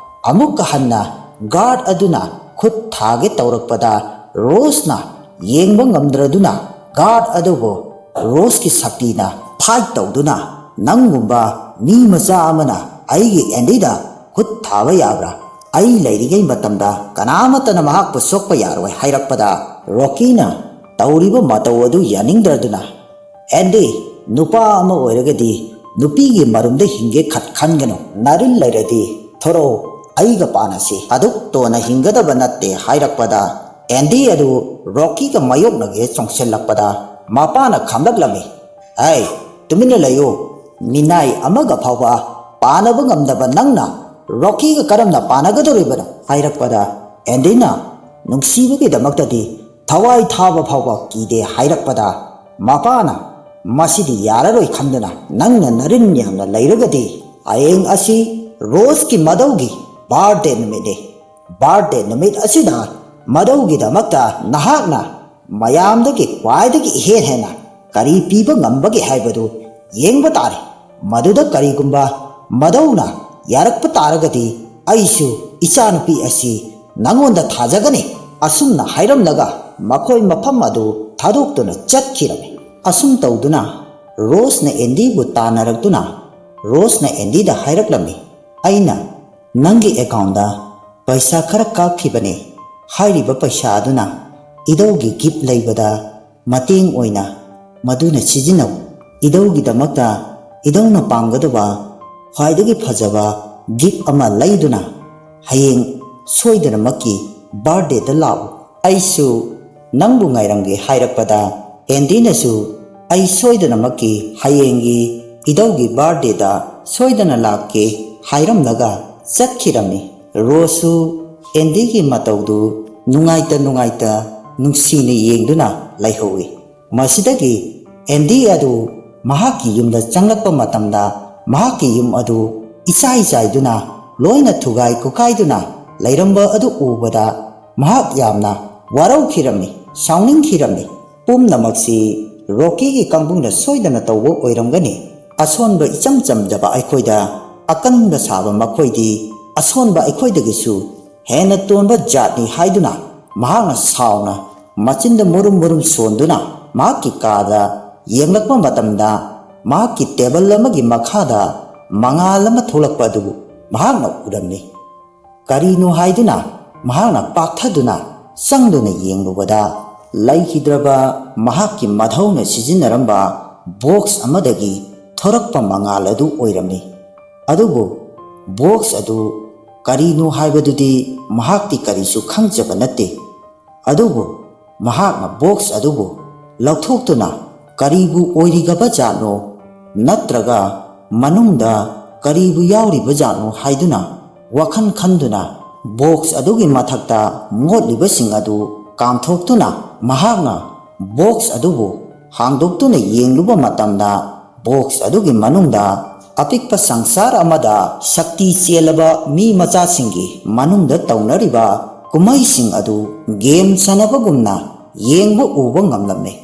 ꯑꯃꯨꯛꯀ ꯍꯟꯅ ꯒꯥꯔꯗ ꯑꯗꯨꯅ ꯈꯨꯠ ꯊꯥꯒꯦ ꯇꯧꯔꯛꯄꯗ ꯔꯣꯁꯅ ꯌꯦꯡꯕ ꯉꯝꯗ꯭ꯔꯗꯨꯅ ꯒꯥꯔꯗ ꯑꯗꯨꯕꯨ ꯔꯣꯁꯀꯤ ꯁꯛꯇꯤꯅ ꯐꯥꯏꯠ ꯇꯧꯗꯨꯅ, "ꯅꯪꯒꯨꯝꯕ ꯃꯤ ꯃꯆꯥ ꯑꯃꯅ ꯑꯩꯒꯤ ꯑꯦꯟꯗꯤꯗ ꯈꯨꯠ ꯊꯥꯕ ꯌꯥꯕ꯭ꯔꯥ? ꯑꯩ ꯂꯩꯔꯤꯉꯩ ꯃꯇꯝꯗ ꯀꯅꯥꯃꯠꯇꯅ ꯃꯍꯥꯛꯄꯨ ꯁꯣꯛꯄ ꯌꯥꯔꯣꯏ" ꯍꯥꯏꯔꯛꯄꯗ, ꯔꯣꯀꯤꯅ ꯇꯧꯔꯤꯕ ꯃꯇꯧ ꯑꯗꯨ ꯌꯥꯅꯤꯡꯗ꯭ꯔꯗꯨꯅ, "ꯑꯦꯟꯗꯤ, ꯅꯨꯄꯥ ꯑꯃ ꯑꯣꯏꯔꯒꯗꯤ ꯅꯨꯄꯤꯒꯤ ꯃꯔꯨꯝꯗ ꯍꯤꯡꯒꯦ ꯈꯠ ꯈꯟꯒꯅꯨ꯫ ꯅꯔꯤꯜ ꯂꯩꯔꯗꯤ ꯊꯣꯔꯛꯑꯣ, ꯑꯩꯒ ꯄꯥꯅꯁꯤ꯫ ꯑꯗꯨꯛ ꯇꯣꯟꯅ ꯍꯤꯡꯒꯗꯕ ꯅꯠꯇꯦ" ꯍꯥꯏꯔꯛꯄꯗ, ꯑꯦꯟꯗꯤ ꯑꯗꯨ ꯔꯣꯀꯤꯒ ꯃꯥꯌꯣꯛꯅꯒꯦ ꯆꯣꯡꯁꯤꯜꯂꯛꯄꯗ, ꯃꯄꯥꯅ ꯈꯥꯝꯂꯛꯂꯝꯃꯤ꯫ "ꯑꯩ, ꯇꯨꯃꯤꯟꯅ ꯂꯩꯌꯨ꯫ ꯃꯤꯅꯥꯏ ꯑꯃꯒ ꯐꯥꯎꯕ ꯄꯥꯅꯕ ꯉꯝꯗꯕ ꯅꯪꯅ ꯔꯣꯀꯤꯒ ꯀꯔꯝꯅ ꯄꯥꯅꯒꯗꯧꯔꯤꯕꯅꯣ?" ꯍꯥꯏꯔꯛꯄꯗ, ꯑꯦꯟꯗꯤꯅ ꯅꯨꯡꯁꯤꯕꯒꯤꯗꯃꯛꯇꯗꯤ ꯊꯋꯥꯏ ꯊꯥꯕ ꯐꯥꯎꯕ ꯀꯤꯗꯦ ꯍꯥꯏꯔꯛꯄꯗ, ꯃꯄꯥꯅ ꯃꯁꯤꯗꯤ ꯌꯥꯔꯔꯣꯏ ꯈꯟꯗꯨꯅ, "ꯅꯪꯅ ꯅꯔꯤꯟ ꯌꯥꯝꯅ ꯂꯩꯔꯒꯗꯤ, ꯍꯌꯦꯡ ꯑꯁꯤ ꯔꯣꯁꯀꯤ, ꯃꯙꯧꯒꯤ, ꯕꯥꯔꯗꯦ ꯅꯨꯃꯤꯠꯅꯤ꯫ ꯕꯥꯔꯗꯦ ꯅꯨꯃꯤꯠ ꯑꯁꯤꯗ ꯃꯙꯧꯒꯤꯗꯃꯛꯇ ꯅꯍꯥꯛꯅ ꯃꯌꯥꯝꯗꯒꯤ ꯈ꯭ꯋꯥꯏꯗꯒꯤ ꯏꯍꯦꯟ ꯍꯦꯟꯅ ꯀꯔꯤ ꯄꯤꯕ ꯉꯝꯕꯒꯦ ꯍꯥꯏꯕꯗꯨ ꯌꯦꯡꯕ ꯇꯥꯔꯦ꯫ ꯃꯗꯨꯗ ꯀꯔꯤꯒꯨꯝꯕ ꯃꯙꯧꯅ ꯌꯥꯔꯛꯄ ꯇꯥꯔꯒꯗꯤ, ꯑꯩꯁꯨ ꯏꯆꯥꯅꯨꯄꯤ ꯑꯁꯤ ꯅꯉꯣꯟꯗ ꯊꯥꯖꯒꯅꯤ"꯫ ꯑꯁꯨꯝꯅ ꯍꯥꯏꯔꯝꯂꯒ ꯃꯈꯣꯏ ꯃꯐꯝ ꯑꯗꯨ ꯊꯥꯗꯣꯛꯇꯨꯅ ꯆꯠꯈꯤꯔꯝꯃꯤ꯫ ꯑꯁꯨꯝ ꯇꯧꯗꯨꯅ ꯔꯣꯁꯅ ꯑꯦꯟꯗꯤꯕꯨ ꯇꯥꯟꯅꯔꯛꯇꯨꯅ, ꯔꯣꯁꯅ ꯑꯦꯟꯗꯤꯗ ꯍꯥꯏꯔꯛꯂꯝꯃꯤ, "ꯑꯩꯅ ꯅꯪꯒꯤ ꯑꯦꯀꯥꯎꯟꯗ ꯄꯩꯁꯥ ꯈꯔ ꯀꯥꯞꯈꯤꯕꯅꯦ꯫ ꯍꯥꯏꯔꯤꯕ ꯄꯩꯁꯥ ꯑꯗꯨꯅ ꯏꯙꯧꯒꯤ ꯒꯤꯐ ꯂꯩꯕꯗ ꯃꯇꯦꯡ ꯑꯣꯏꯅ ꯃꯗꯨꯅ ꯁꯤꯖꯤꯟꯅꯧ꯫ ꯏꯙꯧꯒꯤꯗꯃꯛꯇ ꯏꯙꯧꯅ ꯄꯥꯝꯒꯗꯕ ꯈ꯭ꯋꯥꯏꯗꯒꯤ ꯐꯖꯕ ꯒꯤꯐ ꯑꯃ ꯂꯩꯗꯨꯅ ꯍꯌꯦꯡ ꯁꯣꯏꯗꯅꯃꯛꯀꯤ ꯕꯥꯔꯗꯦꯗ ꯂꯥꯛꯎ꯫ ꯑꯩꯁꯨ ꯅꯪꯕꯨ ꯉꯥꯏꯔꯝꯒꯦ" ꯍꯥꯏꯔꯛꯄꯗ, ꯑꯦꯟꯗꯤꯅꯁꯨ, "ꯑꯩ ꯁꯣꯏꯗꯅꯃꯛꯀꯤ ꯍꯌꯦꯡꯒꯤ ꯏꯙꯧꯒꯤ ꯕꯥꯔꯗꯦꯗ ꯁꯣꯏꯗꯅ ꯂꯥꯛꯀꯦ" ꯍꯥꯏꯔꯝꯂꯒ ꯆꯠꯈꯤꯔꯝꯃꯤ꯫ ꯔꯣꯁꯁꯨ ꯑꯦꯟꯗꯤꯒꯤ ꯃꯇꯧꯗꯨ ꯅꯨꯡꯉꯥꯏꯇ ꯅꯨꯡꯉꯥꯏꯇ ꯅꯨꯡꯁꯤꯅ ꯌꯦꯡꯗꯨꯅ ꯂꯩꯍꯧꯏ꯫ ꯃꯁꯤꯗꯒꯤ ꯑꯦꯟꯗꯤ ꯑꯗꯨ ꯃꯍꯥꯛꯀꯤ ꯌꯨꯝꯗ ꯆꯪꯂꯛꯄ ꯃꯇꯝꯗ, ꯃꯍꯥꯛꯀꯤ ꯌꯨꯝ ꯑꯗꯨ ꯏꯆꯥꯏ ꯆꯥꯏꯗꯨꯅ, ꯂꯣꯏꯅ ꯊꯨꯒꯥꯏ ꯈꯨꯀꯥꯏꯗꯨꯅ ꯂꯩꯔꯝꯕ ꯑꯗꯨ ꯎꯕꯗ, ꯃꯍꯥꯛ ꯌꯥꯝꯅ ꯋꯥꯔꯧꯈꯤꯔꯝꯃꯤ, ꯁꯥꯎꯅꯤꯡꯈꯤꯔꯝꯃꯤ꯫ ꯄꯨꯝꯅꯃꯛꯁꯤ ꯔꯣꯀꯤꯒꯤ ꯀꯥꯡꯕꯨꯅ ꯁꯣꯏꯗꯅ ꯇꯧꯕ ꯑꯣꯏꯔꯝꯒꯅꯤ꯫ ꯑꯁꯣꯟꯕ ꯏꯆꯝ ꯆꯝꯖꯕ ꯑꯩꯈꯣꯏꯗ ꯑꯀꯟꯕ ꯁꯥꯕ ꯃꯈꯣꯏꯗꯤ ꯑꯁꯣꯟꯕ ꯑꯩꯈꯣꯏꯗꯒꯤꯁꯨ ꯍꯦꯟꯅ ꯇꯣꯟꯕ ꯖꯥꯠꯅꯤ ꯍꯥꯏꯗꯨꯅ ꯃꯍꯥꯛꯅ ꯁꯥꯎꯅ ꯃꯆꯤꯟꯗ ꯃꯨꯔꯨꯝ ꯃꯨꯔꯨꯝ ꯁꯣꯟꯗꯨꯅ ꯃꯍꯥꯛꯀꯤ ꯀꯥꯗ ꯌꯦꯡꯂꯛꯄ ꯃꯇꯝꯗ, ꯃꯍꯥꯛꯀꯤ ꯇꯦꯕꯜ ꯑꯃꯒꯤ ꯃꯈꯥꯗ ꯃꯉꯥꯜ ꯑꯃ ꯊꯣꯛꯂꯛꯄ ꯑꯗꯨ ꯃꯍꯥꯛꯅ ꯎꯔꯝꯃꯤ꯫ ꯀꯔꯤꯅꯣ ꯍꯥꯏꯗꯨꯅ ꯃꯍꯥꯛꯅ ꯄꯥꯛꯊꯗꯨꯅ ꯆꯪꯗꯨꯅ ꯌꯦꯡꯂꯨꯕꯗ, ꯂꯩꯈꯤꯗ꯭ꯔꯕ ꯃꯍꯥꯛꯀꯤ ꯃꯙꯧꯅ ꯁꯤꯖꯤꯟꯅꯔꯝꯕ ꯕꯣꯛꯁ ꯑꯃꯗꯒꯤ ꯊꯣꯔꯛꯄ ꯃꯉꯥꯜ ꯑꯗꯨ ꯑꯣꯏꯔꯝꯃꯤ꯫ ꯑꯗꯨꯕꯨ ꯕꯣꯛꯁ ꯑꯗꯨ ꯀꯔꯤꯅꯣ ꯍꯥꯏꯕꯗꯨꯗꯤ ꯃꯍꯥꯛꯇꯤ ꯀꯔꯤꯁꯨ ꯈꯪꯖꯕ ꯅꯠꯇꯦ꯫ ꯑꯗꯨꯕꯨ ꯃꯍꯥꯛꯅ ꯕꯣꯛꯁ ꯑꯗꯨꯕꯨ ꯂꯧꯊꯣꯛꯇꯨꯅ ꯀꯔꯤꯕꯨ ꯑꯣꯏꯔꯤꯒꯕ ꯖꯥꯠꯅꯣ, ꯅꯠꯇ꯭ꯔꯒ ꯃꯅꯨꯡꯗ ꯀꯔꯤꯕꯨ ꯌꯥꯎꯔꯤꯕ ꯖꯥꯠꯅꯣ ꯍꯥꯏꯗꯨꯅ ꯋꯥꯈꯜ ꯈꯟꯗꯨꯅ ꯕꯣꯛꯁ ꯑꯗꯨꯒꯤ ꯃꯊꯛꯇ ꯃꯣꯠꯂꯤꯕꯁꯤꯡ ꯑꯗꯨ ꯀꯥꯝꯊꯣꯛꯇꯨꯅ ꯃꯍꯥꯛꯅ ꯕꯣꯛꯁ ꯑꯗꯨꯕꯨ ꯍꯥꯡꯗꯣꯛꯇꯨꯅ ꯌꯦꯡꯂꯨꯕ ꯃꯇꯝꯗ, ꯕꯣꯛꯁ ꯑꯗꯨꯒꯤ ꯃꯅꯨꯡꯗ ꯑꯄꯤꯛꯄ ꯁꯪꯁꯥꯔ ꯑꯃꯗ ꯁꯛꯇꯤ ꯆꯦꯜꯂꯕ ꯃꯤ ꯃꯆꯥꯁꯤꯡꯒꯤ ꯃꯅꯨꯡꯗ ꯇꯧꯅꯔꯤꯕ ꯀꯨꯝꯍꯩꯁꯤꯡ ꯑꯗꯨ ꯒꯦꯝ ꯁꯥꯟꯅꯕꯒꯨꯝꯅ ꯌꯦꯡꯕ ꯎꯕ ꯉꯝꯂꯝꯃꯤ꯫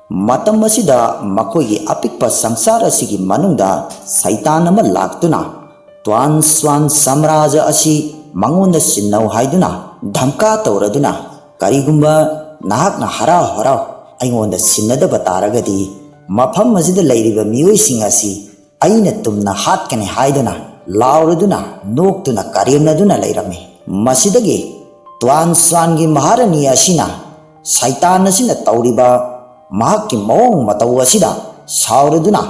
ꯃꯇꯝ ꯑꯁꯤꯗ ꯃꯈꯣꯏꯒꯤ ꯑꯄꯤꯛꯄ ꯁꯪꯁꯥꯔ ꯑꯁꯤꯒꯤ ꯃꯅꯨꯡꯗ ꯁꯩꯇꯥꯟ ꯑꯃ ꯂꯥꯛꯇꯨꯅ ꯇ꯭ꯋꯥꯟ ꯁ꯭ꯋꯥꯟ ꯁꯥꯝꯔꯥꯖ꯭ꯌ ꯑꯁꯤ ꯃꯉꯣꯟꯗ ꯁꯤꯟꯅꯧ ꯍꯥꯏꯗꯨꯅ ꯙꯝꯀꯥ ꯇꯧꯔꯗꯨꯅ, "ꯀꯔꯤꯒꯨꯝꯕ ꯅꯍꯥꯛꯅ ꯍꯔꯥꯎ ꯍꯔꯥꯎ ꯑꯩꯉꯣꯟꯗ ꯁꯤꯟꯅꯗꯕ ꯇꯥꯔꯒꯗꯤ, ꯃꯐꯝ ꯑꯁꯤꯗ ꯂꯩꯔꯤꯕ ꯃꯤꯑꯣꯏꯁꯤꯡ ꯑꯁꯤ ꯑꯩꯅ ꯇꯨꯝꯅ ꯍꯥꯠꯀꯅꯤ" ꯍꯥꯏꯗꯨꯅ ꯂꯥꯎꯔꯗꯨꯅ, ꯅꯣꯛꯇꯨꯅ, ꯀꯔꯦꯝꯅꯗꯨꯅ ꯂꯩꯔꯝꯃꯤ꯫ ꯃꯁꯤꯗꯒꯤ ꯇ꯭ꯋꯥꯟ ꯁ꯭ꯋꯥꯟꯒꯤ ꯃꯍꯥꯔꯥꯅꯤ ꯑꯁꯤꯅ ꯁꯩꯇꯥꯟ ꯑꯁꯤꯅ ꯇꯧꯔꯤꯕ ꯃꯍꯥꯛꯀꯤ ꯃꯑꯣꯡ ꯃꯇꯧ ꯑꯁꯤꯗ ꯁꯥꯎꯔꯗꯨꯅ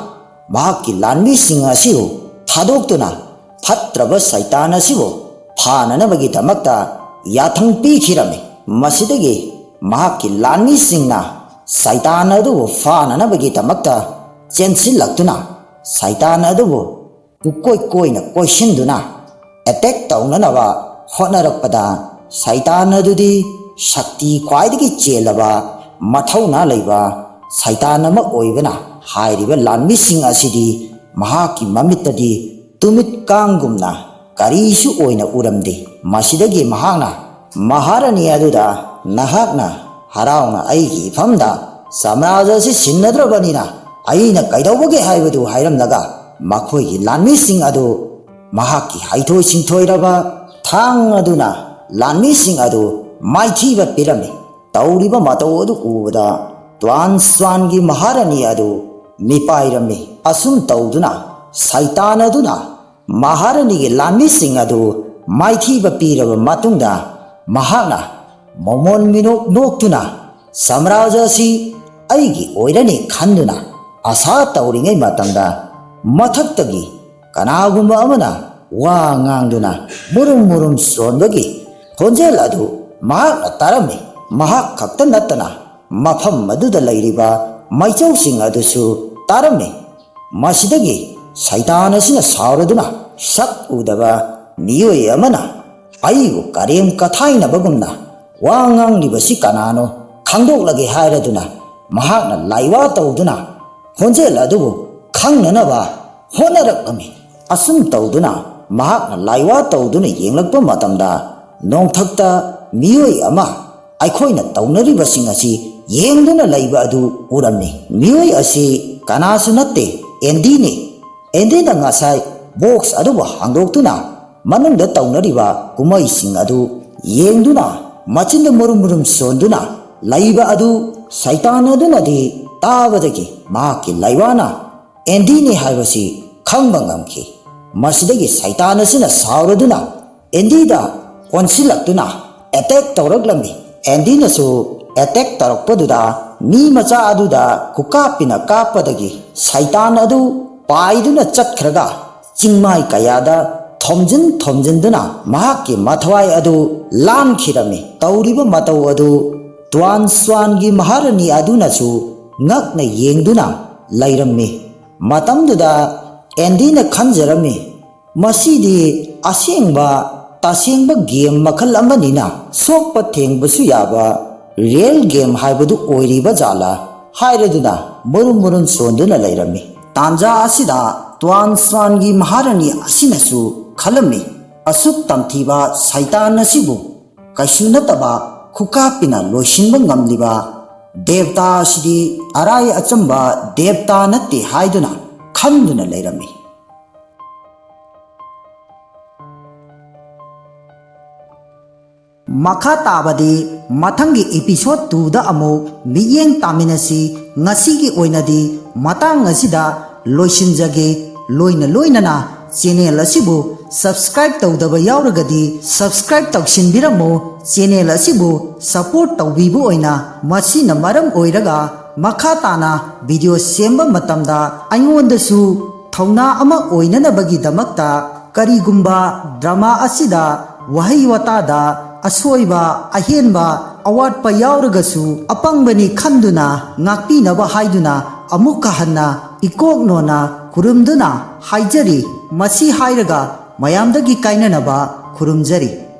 ꯃꯍꯥꯛꯀꯤ ꯂꯥꯟꯃꯤꯁꯤꯡ ꯑꯁꯤꯕꯨ ꯊꯥꯗꯣꯛꯇꯨꯅ ꯐꯠꯇ꯭ꯔꯕ ꯁꯩꯇꯥꯟ ꯑꯁꯤꯕꯨ ꯐꯥꯅꯅꯕꯒꯤꯗꯃꯛꯇ ꯌꯥꯊꯪ ꯄꯤꯈꯤꯔꯝꯃꯤ꯫ ꯃꯁꯤꯗꯒꯤ ꯃꯍꯥꯛꯀꯤ ꯂꯥꯟꯃꯤꯁꯤꯡꯅ ꯁꯩꯇꯥꯟ ꯑꯗꯨꯕꯨ ꯐꯥꯅꯅꯕꯒꯤꯗꯃꯛꯇ ꯆꯦꯟꯁꯤꯜꯂꯛꯇꯨꯅ ꯁꯩꯇꯥꯟ ꯑꯗꯨꯕꯨ ꯄꯨꯀꯣꯏ ꯀꯣꯏꯅ ꯀꯣꯏꯁꯤꯟꯗꯨꯅ ꯑꯦꯇꯦꯛ ꯇꯧꯅꯅꯕ ꯍꯣꯠꯅꯔꯛꯄꯗ, ꯁꯩꯇꯥꯟ ꯑꯗꯨꯗꯤ ꯁꯛꯇꯤ ꯈ꯭ꯋꯥꯏꯗꯒꯤ ꯆꯦꯜꯂꯕ ꯃꯊꯧꯅꯥ ꯂꯩꯕ ꯁꯩꯇꯥꯟ ꯑꯃ ꯑꯣꯏꯕꯅ, ꯍꯥꯏꯔꯤꯕ ꯂꯥꯟꯃꯤꯁꯤꯡ ꯑꯁꯤꯗꯤ ꯃꯍꯥꯛꯀꯤ ꯃꯃꯤꯠꯇꯗꯤ ꯇꯨꯃꯤꯠ ꯀꯥꯡꯒꯨꯝꯅ ꯀꯔꯤꯁꯨ ꯑꯣꯏꯅ ꯎꯔꯝꯗꯦ꯫ ꯃꯁꯤꯗꯒꯤ ꯃꯍꯥꯛꯅ ꯃꯍꯥꯔꯥꯅꯤ ꯑꯗꯨꯗ, "ꯅꯍꯥꯛꯅ ꯍꯔꯥꯎꯅ ꯑꯩꯒꯤ ꯏꯐꯝꯗ ꯁꯥꯝꯔꯥꯖ꯭ꯌ ꯑꯁꯤ ꯁꯤꯟꯅꯗ꯭ꯔꯕꯅꯤꯅ ꯑꯩꯅ ꯀꯩꯗꯧꯕꯒꯦ ꯍꯥꯏꯕꯗꯨ ꯍꯥꯏꯔꯝꯂꯒ ꯃꯈꯣꯏꯒꯤ ꯂꯥꯟꯃꯤꯁꯤꯡ ꯑꯗꯨ ꯃꯍꯥꯛꯀꯤ ꯍꯩꯊꯣꯏ ꯁꯤꯡꯊꯣꯏꯔꯕ ꯊꯥꯡ ꯑꯗꯨꯅ ꯂꯥꯟꯃꯤꯁꯤꯡ ꯑꯗꯨ ꯃꯥꯏꯊꯤꯕ ꯄꯤꯔꯝꯃꯤ"꯫ ꯇꯧꯔꯤꯕ ꯃꯇꯧ ꯑꯗꯨ ꯎꯕꯗ ꯇ꯭ꯋꯥꯟ ꯁ꯭ꯋꯥꯟꯒꯤ ꯃꯍꯥꯔꯥꯅꯤ ꯑꯗꯨ ꯃꯤꯄꯥꯏꯔꯝꯃꯤ꯫ ꯑꯁꯨꯝ ꯇꯧꯗꯨꯅ ꯁꯩꯇꯥꯟ ꯑꯗꯨꯅ ꯃꯍꯥꯔꯥꯅꯤꯒꯤ ꯂꯥꯟꯃꯤꯁꯤꯡ ꯑꯗꯨ ꯃꯥꯏꯊꯤꯕ ꯄꯤꯔꯕ ꯃꯇꯨꯡꯗ ꯃꯍꯥꯛꯅ ꯃꯃꯣꯟ ꯃꯤꯅꯣꯛ ꯅꯣꯛꯇꯨꯅ ꯁꯥꯝꯔꯥꯖ꯭ꯌ ꯑꯁꯤ ꯑꯩꯒꯤ ꯑꯣꯏꯔꯅꯤ ꯈꯟꯗꯨꯅ ꯑꯁꯥ ꯇꯧꯔꯤꯉꯩ ꯃꯇꯝꯗ ꯃꯊꯛꯇꯒꯤ ꯀꯅꯥꯒꯨꯝꯕ ꯑꯃꯅ ꯋꯥ ꯉꯥꯡꯗꯨꯅ ꯃꯨꯔꯨꯝ ꯃꯨꯔꯨꯝ ꯁꯣꯟꯕꯒꯤ ꯈꯣꯟꯖꯦꯜ ꯑꯗꯨ ꯃꯍꯥꯛꯅ ꯇꯥꯔꯝꯃꯤ꯫ ꯃꯍꯥꯛ ꯈꯛꯇ ꯅꯠꯇꯅ ꯃꯐꯝ ꯑꯗꯨꯗ ꯂꯩꯔꯤꯕ ꯃꯩꯆꯧꯁꯤꯡ ꯑꯗꯨꯁꯨ ꯇꯥꯔꯝꯃꯤ꯫ ꯃꯁꯤꯗꯒꯤ ꯁꯩꯇꯥꯟ ꯑꯁꯤꯅ ꯁꯥꯎꯔꯗꯨꯅ ꯁꯛ ꯎꯗꯕ ꯃꯤꯑꯣꯏ ꯑꯃꯅ ꯑꯩꯕꯨ ꯀꯔꯦꯝ ꯀꯊꯥꯏꯅꯕꯒꯨꯝꯅ ꯋꯥ ꯉꯥꯡꯂꯤꯕꯁꯤ ꯀꯅꯥꯅꯣ ꯈꯪꯗꯣꯛꯂꯒꯦ ꯍꯥꯏꯔꯗꯨꯅ ꯃꯍꯥꯛꯅ ꯂꯥꯏꯋꯥ ꯇꯧꯗꯨꯅ ꯈꯣꯟꯖꯦꯜ ꯑꯗꯨꯕꯨ ꯈꯪꯅꯅꯕ ꯍꯣꯠꯅꯔꯛꯂꯝꯃꯤ꯫ ꯑꯁꯨꯝ ꯇꯧꯗꯨꯅ ꯃꯍꯥꯛꯅ ꯂꯥꯏꯋꯥ ꯇꯧꯗꯨꯅ ꯌꯦꯡꯂꯛꯄ ꯃꯇꯝꯗ ꯅꯣꯡꯊꯛꯇ ꯃꯤꯑꯣꯏ ꯑꯃ ꯑꯩꯈꯣꯏꯅ ꯇꯧꯅꯔꯤꯕꯁꯤꯡ ꯑꯁꯤ ꯌꯦꯡꯗꯨꯅ ꯂꯩꯕ ꯑꯗꯨ ꯎꯔꯝꯃꯤ꯫ ꯃꯤꯑꯣꯏ ꯑꯁꯤ ꯀꯅꯥꯁꯨ ꯅꯠꯇꯦ, ꯑꯦꯟꯗꯤꯅꯤ꯫ ꯑꯦꯟꯗꯤꯅ ꯉꯁꯥꯏ ꯕꯣꯛꯁ ꯑꯗꯨꯕꯨ ꯍꯥꯡꯗꯣꯛꯇꯨꯅ ꯃꯅꯨꯡꯗ ꯇꯧꯅꯔꯤꯕ ꯀꯨꯝꯍꯩꯁꯤꯡ ꯑꯗꯨ ꯌꯦꯡꯗꯨꯅ ꯃꯆꯤꯟꯗ ꯃꯨꯔꯨꯝ ꯃꯨꯔꯨꯝ ꯁꯣꯟꯗꯨꯅ ꯂꯩꯕ ꯑꯗꯨ ꯁꯩꯇꯥꯟ ꯑꯗꯨꯅꯗꯤ ꯇꯥꯕꯗꯒꯤ ꯃꯍꯥꯛꯀꯤ ꯂꯥꯏꯋꯥꯅ ꯑꯦꯟꯗꯤꯅꯤ ꯍꯥꯏꯕꯁꯤ ꯈꯪꯕ ꯉꯝꯈꯤ꯫ ꯃꯁꯤꯗꯒꯤ ꯁꯩꯇꯥꯟ ꯑꯁꯤꯅ ꯁꯥꯎꯔꯗꯨꯅ ꯑꯦꯟꯗꯤꯗ ꯑꯣꯟꯁꯤꯜꯂꯛꯇꯨꯅ ꯑꯦꯇꯦꯛ ꯇꯧꯔꯛꯂꯝꯃꯤ꯫ ꯑꯦꯟꯗꯤꯅꯁꯨ ꯑꯦꯇꯦꯛ ꯇꯧꯔꯛꯄꯗꯨꯗ ꯃꯤ ꯃꯆꯥ ꯑꯗꯨꯗ ꯈꯨꯀꯥꯞꯄꯤꯅ ꯀꯥꯞꯄꯗꯒꯤ ꯁꯩꯇꯥꯟ ꯑꯗꯨ ꯄꯥꯏꯗꯨꯅ ꯆꯠꯈ꯭ꯔꯒ ꯆꯤꯡꯃꯥꯏ ꯀꯌꯥꯗ ꯊꯣꯝꯖꯤꯟ ꯊꯣꯝꯖꯤꯟꯗꯨꯅ ꯃꯍꯥꯛꯀꯤ ꯃꯊ꯭ꯋꯥꯏ ꯑꯗꯨ ꯂꯥꯟꯈꯤꯔꯝꯃꯤ꯫ ꯇꯧꯔꯤꯕ ꯃꯇꯧ ꯑꯗꯨ ꯇ꯭ꯋꯥꯟ ꯁ꯭ꯋꯥꯟꯒꯤ ꯃꯍꯥꯔꯥꯅꯤ ꯑꯗꯨꯅꯁꯨ ꯉꯛꯅ ꯌꯦꯡꯗꯨꯅ ꯂꯩꯔꯝꯃꯤ꯫ ꯃꯇꯝꯗꯨꯗ ꯑꯦꯟꯗꯤꯅ ꯈꯟꯖꯔꯝꯃꯤ, "ꯃꯁꯤꯗꯤ ꯑꯁꯦꯡꯕ ꯇꯁꯦꯡꯕ ꯒꯦꯝ ꯃꯈꯜ ꯑꯃꯅꯤꯅ ꯁꯣꯛꯄ ꯊꯦꯡꯕꯁꯨ ꯌꯥꯕ ꯔꯤꯌꯦꯜ ꯒꯦꯝ ꯍꯥꯏꯕꯗꯨ ꯑꯣꯏꯔꯤꯕ ꯖꯥꯠꯂꯥ?" ꯍꯥꯏꯔꯗꯨꯅ ꯃꯨꯔꯨꯝ ꯃꯨꯔꯨꯝ ꯁꯣꯟꯗꯨꯅ ꯂꯩꯔꯝꯃꯤ꯫ ꯇꯥꯟꯖꯥ ꯑꯁꯤꯗ ꯇ꯭ꯋꯥꯟ ꯁ꯭ꯋꯥꯟꯒꯤ ꯃꯍꯥꯔꯥꯅꯤ ꯑꯁꯤꯅꯁꯨ ꯈꯜꯂꯝꯃꯤ, "ꯑꯁꯨꯛ ꯇꯝꯊꯤꯕ ꯁꯩꯇꯥꯟ ꯑꯁꯤꯕꯨ ꯀꯩꯁꯨ ꯅꯠꯇꯕ ꯈꯨꯀꯥꯞꯄꯤꯅ ꯂꯣꯏꯁꯤꯟꯕ ꯉꯝꯂꯤꯕ ꯗꯦꯕꯇꯥ ꯑꯁꯤꯗꯤ ꯑꯔꯥꯏ ꯑꯆꯝꯕ ꯗꯦꯕꯇꯥ ꯅꯠꯇꯦ" ꯍꯥꯏꯗꯨꯅ ꯈꯟꯗꯨꯅ ꯂꯩꯔꯝꯃꯤ꯫ ꯃꯈꯥ ꯇꯥꯕꯗꯤ ꯃꯊꯪꯒꯤ episode two ꯗ ꯑꯃꯨꯛ ꯃꯤꯠꯌꯦꯡ ꯇꯥꯃꯤꯟꯅꯁꯤ꯫ ꯉꯁꯤꯒꯤ ꯑꯣꯏꯅꯗꯤ ꯃꯇꯥꯡ ꯑꯁꯤꯗ ꯂꯣꯏꯁꯤꯟꯖꯒꯦ꯫ ꯂꯣꯏꯅ ꯂꯣꯏꯅꯅ ꯆꯦꯅꯦꯜ ꯑꯁꯤꯕꯨ ꯁꯕꯁꯀ꯭ꯔꯥꯏꯕ ꯇꯧꯗꯕ ꯌꯥꯎꯔꯒꯗꯤ ꯁꯕꯁꯀ꯭ꯔꯥꯏꯕ ꯇꯧꯁꯤꯟꯕꯤꯔꯝꯃꯨ꯫ ꯆꯦꯅꯦꯜ ꯑꯁꯤꯕꯨ ꯁꯄꯣꯔꯠ ꯇꯧꯕꯤꯕ ꯑꯣꯏꯅ ꯃꯁꯤꯅ ꯃꯔꯝ ꯑꯣꯏꯔꯒ ꯃꯈꯥ ꯇꯥꯅ ꯚꯤꯗꯤꯑꯣ ꯁꯦꯝꯕ ꯃꯇꯝꯗ ꯑꯩꯉꯣꯟꯗꯁꯨ ꯊꯧꯅꯥ ꯑꯃ ꯑꯣꯏꯅꯅꯕꯒꯤꯗꯃꯛꯇ ꯀꯔꯤꯒꯨꯝꯕ ꯗ꯭ꯔꯃꯥ ꯑꯁꯤꯗ ꯋꯥꯍꯩ ꯋꯥꯇꯥꯗ ꯑꯁꯣꯏꯕ, ꯑꯍꯦꯟꯕ, ꯑꯋꯥꯠꯄ ꯌꯥꯎꯔꯒꯁꯨ ꯑꯄꯪꯕꯅꯤ ꯈꯟꯗꯨꯅ ꯉꯥꯛꯄꯤꯅꯕ ꯍꯥꯏꯗꯨꯅ ꯑꯃꯨꯛꯀ ꯍꯟꯅ ꯏꯀꯣꯛ ꯅꯣꯟꯅ ꯈꯨꯔꯨꯝꯗꯨꯅ ꯍꯥꯏꯖꯔꯤ꯫ ꯃꯁꯤ ꯍꯥꯏꯔꯒ ꯃꯌꯥꯝꯗꯒꯤ ꯀꯥꯏꯅꯅꯕ ꯈꯨꯔꯨꯝꯖꯔꯤ꯫